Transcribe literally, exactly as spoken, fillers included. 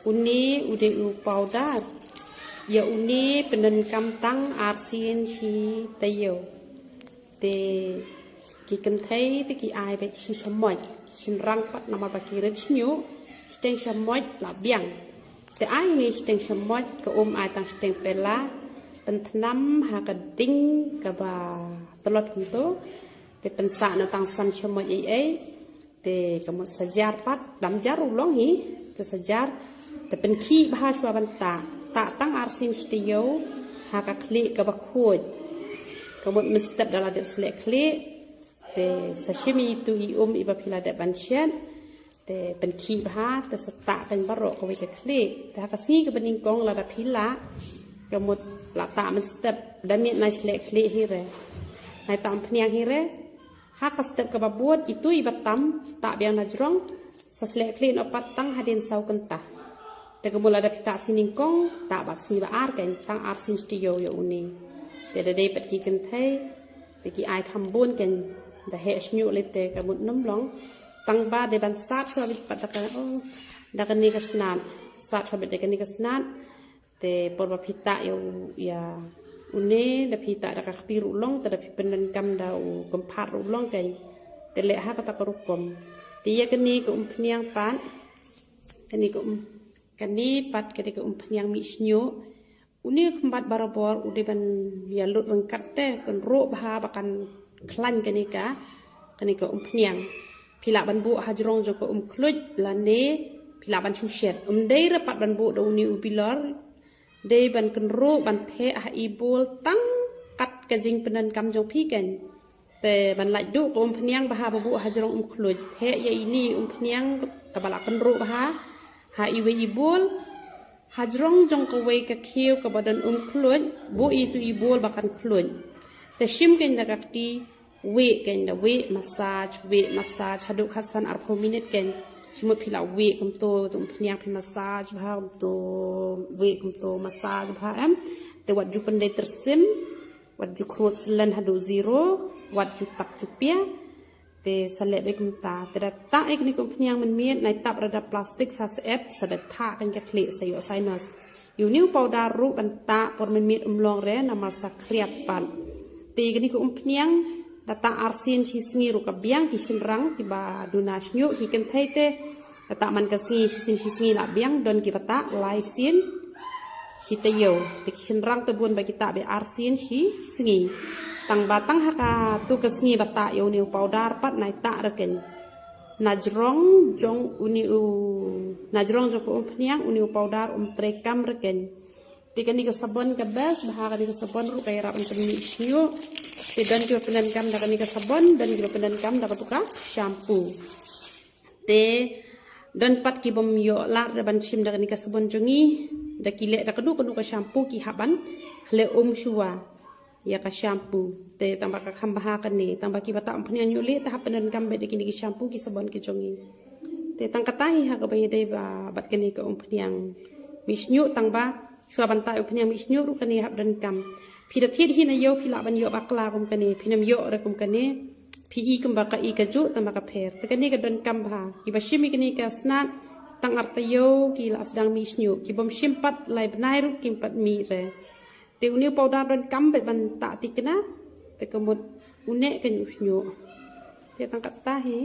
Une u dei u powder. Ïa une pyndonkam tang arsien shi taïew. Te ki kynthei te ki ai beit shi shamoit, shynrang pat namar ba ki rit shñiuh, shiteng shamoit la biang. Te ai une shiteng shamoit, ka um ai tang shiteng pela, pynthnam ha ka ding kaba tlot kumto. Te pynsah noh tang san shamoit ei ei. Te ka mut sa jar pat, dam jar ruh long hi, te sa jar, te pynkhih bha shuwa ban tah, tah tang arsien shi taïew ha ka khlieh kaba khuid. Ka mut mynstep da la dep sleh khlieh, te sa shim ïa itu i um iba phi la dep ban shet, te pynkhih bha, te sa tah keiñ baroh kawei ka khlieh. Te ha ka sngi kaba nyngkong lada phi lah, ka mut la tah mynstep, da miet nai sleh khlieh hi re, nai tah umphniang hi re. Ha ka step kaba bud, itu iba tam, tah biang na jrong, sa sleh khlieh noh pat tang hadien saw kynta. Te ka mut lada phi tah sngi nyngkong, tah bad sngi ba ar keiñ, tang arsien shi taïew ïa une. Te da dei pat ki kynthei, te ki ai kham bun keiñ, da heh shñiuh lei te ka mut nym long. Tang ba dei ban sat shuwa beit pat da ka, oh, da kane ka snat. Sat shuwa beit da kane ka snat. Te por ba phi tah ïa u, ïa une, da phi tah da ka kti ruh long, te da phi pyndonkam da u kynphad ruh long keiñ. Te leh ha kata ka rukom. Te ïa kane ka umphniang pat, kane ka um, kane pat kane ka umphniang mih shñiuh. Une u khymbat barabor u dei ban ïa lut ryngkat te, kynroh bha ba kan khlaiñ kane ka, kane ka umphniang. Phi lah ban buh ha jrong jong ka umkhluit lane phi lah ban shu shet. Ym dei re pat ban buh da une u bilor. Dei ban kynroh ban theh ha i bowl tang kat ka jingpyndonkam jong phi keiñ. Te ban lait duh ka umphniang bha ba buh ha jrong umkhluit. Theh ïa ine i umphniang kaba la kynroh bha ha iwei i bowl. Ha jrong jong kawei ka khiew kaba don umkhluit, buh ïa itu i bowl ba kan khluit. Te shim keiñ da ka kti, wieh keiñ da wieh, massage, wieh, massage, haduh khatsan arphew minit keiñ. Shim phi la wieh kumto, tu umphniang phi massage bha kumto, wieh kumto, massage bha em. Te wat ju pyndei tyrsim, wat ju khrud slen haduh zero, wat ju tap tu pia. Te sa leh beit kumta. Te da tah ïa kane ka umphniang mynmiet, nai tap re da plastik sa syep, sa da thah keiñ ka khlieh sa ïoh sinus. Ïa une u powder ruh ban tah por mynmiet ym long re, namar sa khriat pat. Te ïa kane ka umphniang, da tah arsien shi sngi ruh ka biang, ki shynrang, kiba duna shñiuh, ki kynthei te. Da tah man ka sngi, shisien shi sngi la biang, don kiba tah lai sien shi taïew. Te ki shynrang te bun ba ki tah beit arsien shi sngi. Tang ba tang ha katu ka sngi ba tah ïa une u powder pat nai tah re keiñ. Na jrong jong une u, na jrong jong ka umphniang une u powder um treikam re keiñ. Te kane ka sabon ka best bha, kane ka sabon ruh ka ïarap ban pynmih shñiuh. Te don kiba pyndonkam da kane ka sabon, don kiba pyndonkam da katu ka shampoo. Te don pat kibym ïoh lad re ban shim da kane ka sabon jong ngi, da ki leh da kano kano ka shampoo ki hap ban khleh um shuwa ïa ka shampoo. Te tang ba ka kham bha kane, tang ba kiba tah umphniang ñiuh lieh te hap pyndonkam beit da kine ki shampoo ki sabon ki jong ngi. Te tang kata hi ha kaba ïadei ba bad kane ka umphniang mih shñiuh, tang ba shuwa ban tah umphniang mih shñiuh ruh kane hap donkam. Phi da thied hi na ïew phi lah ban ïoh bakla kum kane, phin ym ïoh re kum kane. Phi i kumba ka i ka juh tang ba ka pher. Te kane ka donkam bha. Kiba shim ïa kane ka snat tang ar taïew ki la sdang mih shñiuh. Kibym shim pat lai bnai ruh kim pat mih re. Te une u powder donkam beit ban tah tikna. Te ka mut une keiñ u shñiuh. Te tang kata hi.